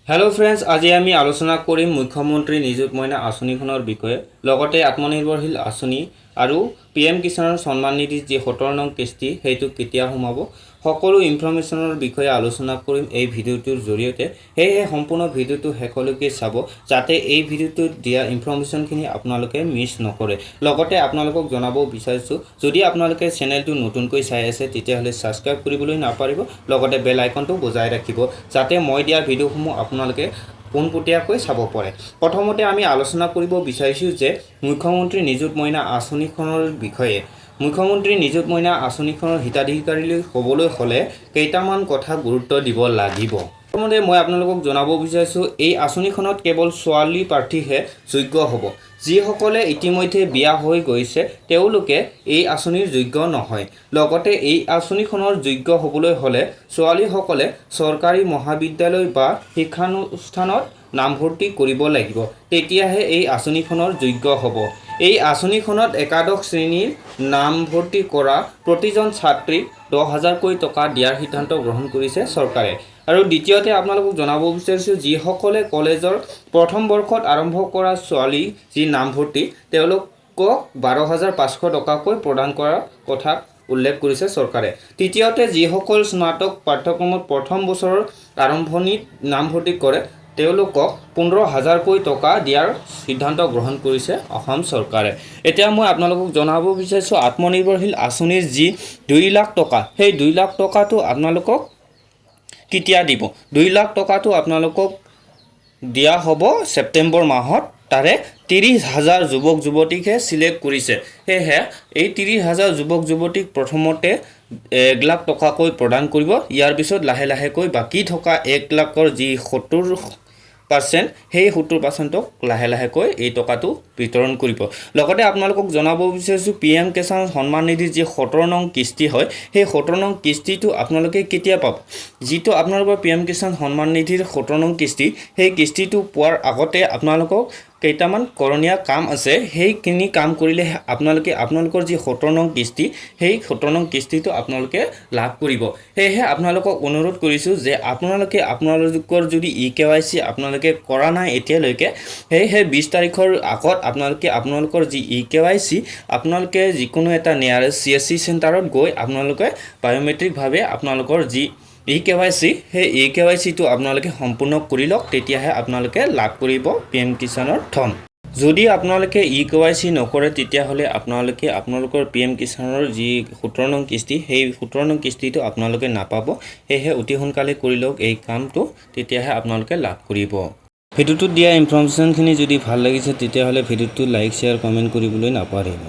Hello' friends, আজি আমি আলোচনা কৰিম মুখ্যমন্ত্ৰী নিযুত মইনা আঁচনিখনৰ বিষয়ে, লগতে আত্মনিৰ্ভৰশীল আঁচনি আৰু পি এম কিষাণৰ সন্মান নিধিৰ যি 17 নং কিস্তি, সেইটো কেতিয়া সোমাব, সকলো ইনফৰ্মেশ্যনৰ বিষয়ে আলোচনা কৰিম এই ভিডিঅ'টোৰ জৰিয়তে। সেয়েহে সম্পূৰ্ণ ভিডিঅ'টো শেষলৈকে চাব, যাতে এই ভিডিঅ'টোত দিয়া ইনফৰ্মেশ্যনখিনি আপোনালোকে মিছ নকৰে। লগতে আপোনালোকক জনাব বিচাৰিছোঁ, যদি আপোনালোকে চেনেলটো নতুনকৈ চাই আছে, তেতিয়াহ'লে ছাবস্ক্ৰাইব কৰিবলৈ নাপাহৰিব। লগতে বেল আইকনটো বজাই ৰাখিব, যাতে মই দিয়া ভিডিঅ'সমূহ আপোনালোকে পোনপটীয়াকৈ চাব পাৰে। প্ৰথমতে আমি আলোচনা কৰিব বিচাৰিছোঁ যে মুখ্যমন্ত্ৰী নিযুত মইনা আঁচনিখনৰ বিষয়ে। মুখ্যমন্ত্ৰী নিযুত মইনা আঁচনিখনৰ হিতাধিকাৰী হ'বলৈ হ'লে কেইটামান কথা গুৰুত্ব দিব লাগিব। প্ৰথমতে মই আপোনালোকক জনাব বিচাৰিছোঁ, এই আঁচনিখনত কেৱল ছোৱালী প্ৰাৰ্থীহে যোগ্য হ'ব। যিসকলে ইতিমধ্যে বিয়া হৈ গৈছে, তেওঁলোকে এই আঁচনিৰ যোগ্য নহয়। লগতে এই আঁচনিখনৰ যোগ্য হ'বলৈ হ'লে ছোৱালীসকলে চৰকাৰী মহাবিদ্যালয় বা শিক্ষানুষ্ঠানত নামভৰ্তি কৰিব লাগিব, তেতিয়াহে এই আঁচনিখনৰ যোগ্য হ'ব। এই আঁচনিখনত একাদশ শ্ৰেণীৰ নামভৰ্তি কৰা প্ৰতিজন ছাত্ৰীক 10,000কৈ টকা দিয়াৰ সিদ্ধান্ত গ্ৰহণ কৰিছে চৰকাৰে। আৰু দ্বিতীয়তে আপোনালোকক জনাব বিচাৰিছোঁ, যিসকলে কলেজৰ প্ৰথম বৰ্ষত আৰম্ভ কৰা ছোৱালী যি নামভৰ্তি, তেওঁলোকক 12,500 টকাকৈ প্ৰদান কৰাৰ কথা উল্লেখ কৰিছে চৰকাৰে। তৃতীয়তে, যিসকল স্নাতক পাঠ্যক্ৰমত প্ৰথম বছৰৰ আৰম্ভণিত নামভৰ্তি কৰে, তেওঁলোকক 15,000কৈ টকা দিয়াৰ সিদ্ধান্ত গ্ৰহণ কৰিছে অসম চৰকাৰে। এতিয়া মই আপোনালোকক জনাব বিচাৰিছোঁ, আত্মনিৰ্ভৰশীল আঁচনিৰ যি 2 লাখ টকা, সেই 2 লাখ টকাটো আপোনালোকক কেতিয়া দিব? 2 লাখ টকাটো আপোনালোকক দিয়া হ'ব ছেপ্টেম্বৰ মাহত। তাৰে 30,000 যুৱক যুৱতীকহে চিলেক্ট কৰিছে। সেয়েহে এই 30,000 যুৱক যুৱতীক প্ৰথমতে 1 লাখ টকাকৈ প্ৰদান কৰিব। ইয়াৰ পিছত লাহে লাহেকৈ বাকী থকা 1 লাখৰ যি 70%, সেই 70%ক লাহে লাহেকৈ এই টকাটো বিতৰণ কৰিব। লগতে আপোনালোকক জনাব বিচাৰিছোঁ, পি এম কিষাণ সন্মান নিধিৰ যি 17 নং কিস্তি হয়, সেই 17 নং কিস্তিটো আপোনালোকে কেতিয়া পাব? যিটো আপোনালোকৰ পি এম কিষাণ সন্মান নিধিৰ 17 নং কিস্তি, সেই কিস্তিটো পোৱাৰ আগতে আপোনালোকক কেইটামান কৰণীয় কাম আছে। সেইখিনি কাম কৰিলেহে আপোনালোকে আপোনালোকৰ যি 17 নং কিস্তি, সেই 17 নং কিস্তিটো আপোনালোকে লাভ কৰিব। সেয়েহে আপোনালোকক অনুৰোধ কৰিছোঁ যে আপোনালোকে আপোনালোকৰ যদি ই কে ৱাই চি আপোনালোকে কৰা নাই এতিয়ালৈকে, সেয়েহে 20 তাৰিখৰ আগত আপোনালোকে আপোনালোকৰ যি ই কে ৱাই চি, আপোনালোকে যিকোনো এটা নিয়াৰেষ্ট চি এছ চি চেণ্টাৰত গৈ আপোনালোকে বায়'মেট্ৰিকভাৱে আপোনালোকৰ যি ই কে ৱাই চি, সেই ই কে ৱাই চিটো আপোনালোকে সম্পূৰ্ণ কৰি লওক। তেতিয়াহে আপোনালোকে লাভ কৰিব পি এম কিষাণৰ ধন। যদি আপোনালোকে ই কে ৱাই চি নকৰে, তেতিয়াহ'লে আপোনালোকে আপোনালোকৰ পি এম কিষাণৰ যি 17 নং কিস্তি, সেই 17 নং কিস্তিটো আপোনালোকে নাপাব। সেয়েহে অতি সোনকালে কৰি লওক এই কামটো, তেতিয়াহে আপোনালোকে লাভ কৰিব। ভিডিঅ'টোত দিয়া ইনফৰ্মেশ্যনখিনি যদি ভাল লাগিছে, তেতিয়াহ'লে ভিডিঅ'টো লাইক, শ্বেয়াৰ, কমেণ্ট কৰিবলৈ নাপাহৰিব।